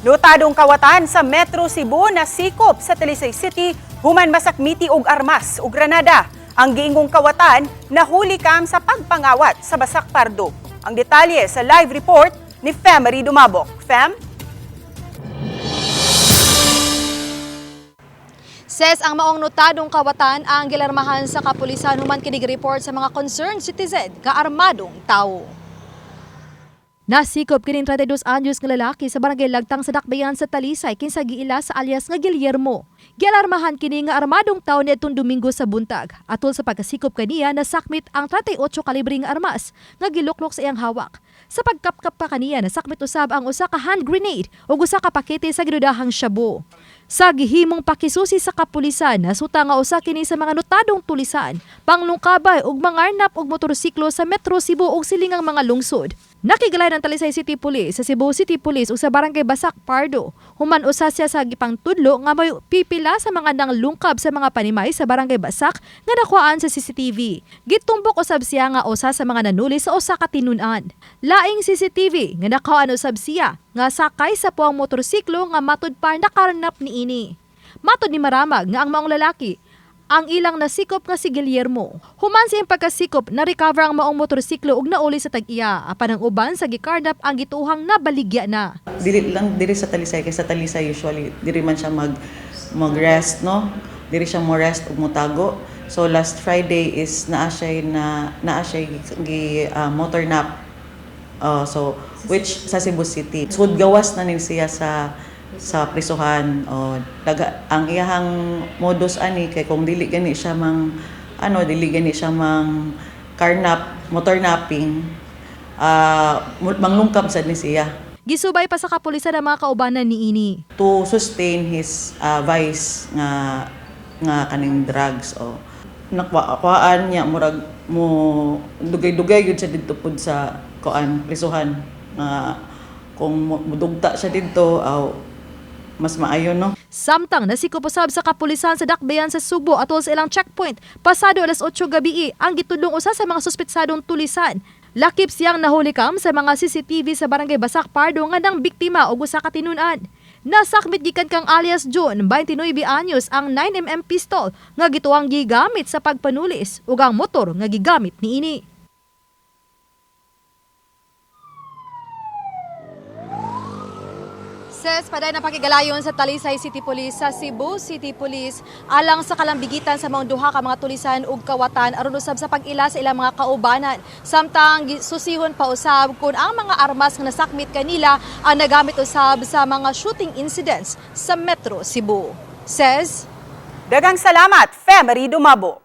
Notadong kawatan sa Metro Cebu nasikop sa Talisay City human masakmiti og armas ug granada. Ang giingong kawatan nahuli kam sa pagpangawat sa Basak Pardo. Ang detalye sa live report ni Femery Dumabok. Fem? Ses, ang maong notadong kawatan ang gilarmahan sa kapulisan human kinig report sa mga concerned citizen nga armadong tawo. Nasikop kining 32 anyos nga lalaki sa barangay Lagtang sa Dakbayan sa Talisay kinsa giila sa alias nga Guillermo. Gialarmahan kini nga armadong tawo niadtong Domingo sa buntag. Atol sa pagkasikop kaniya, nasakmit ang 38 kalibre nga armas nga giluklok sa iyang hawak. Sa pagkapkap pa kaniya, nasakmit usab ang usa ka hand grenade ug usa ka pakete sa ginudahang shabu. Sa gihimong pakisusi sa kapulisan, nasuta nga usa kini sa mga notadong tulisan, panglungkabay ug mangarnap og motorsiklo sa Metro Cebu ug silingang mga lungsod. Nakigalay ng Talisay City Police sa Cebu City Police ug sa Barangay Basak Pardo. Human usa siya sa gipangtudlo nga may pipila sa mga nanglungkab sa mga panimay sa Barangay Basak nga nakuhaan sa CCTV. Gitumbok usab siya nga usa sa mga nanuli sa usa ka tinun-an. Laing CCTV nga nakuhaan usab siya nga sakay sa puang motorsiklo nga matud pa nakarnap niini. Matod ni Maramag nga ang maong lalaki ang ilang nasikop nga si Guillermo. Human sa iyang pagkasikop, na-recover ang maong motorsiklo ug nauli sa tag-iya. Apan ang uban sa gikarnap ang gituhang nabaligya na. Dili lang diri sa Talisay, kay sa Talisay usually diri man siya mag rest, no? Diri siya mo rest ug motago. So last Friday is naa siya gi motor nap, so which sa Cebu City. So gawas na nin siya sa prisuhan o daga ang iyahang modus ani, kay kung dili gani siya mang ano, dili gani siya mang carnap, motor napping, manglungkab sad ni siya. Gisubay pa sa kapulisan ang mga kaubanan niini. To sustain his vice nga kaning drugs o nakuhaan niya, murag mo dugay-dugay gyud siya didto pud sa kuan, prisuhan, nga kung mudugta siya didto aw mas maayo, no? Samtang nasikop usab sa kapulisan sa Dakbayan sa Sugbo atol sa ilang checkpoint pasado alas 8 gabi ang gitudlong usa sa mga suspetsadong tulisan. Lakip siyang nahulikam sa mga CCTV sa Barangay Basak Pardo nga nang biktima og usa ka tinun-an. Nasakmit gikan kang alias John, 29 anyos, ang 9 mm pistol nga gituang gigamit sa pagpanulis ug ang motor nga gigamit niini. Ses, paday na pakigalayon sa Talisay City Police sa Cebu City Police alang sa kalambigitan sa mga duha ka mga tulisan ug kawatan aron usab sa pag-ila sa ilang mga kaubanan. Samtang susihon pa usab kung ang mga armas nga nasakmit kanila ang nagamit usab sa mga shooting incidents sa Metro Cebu. Ses. Daghang salamat, Femery Dumabok.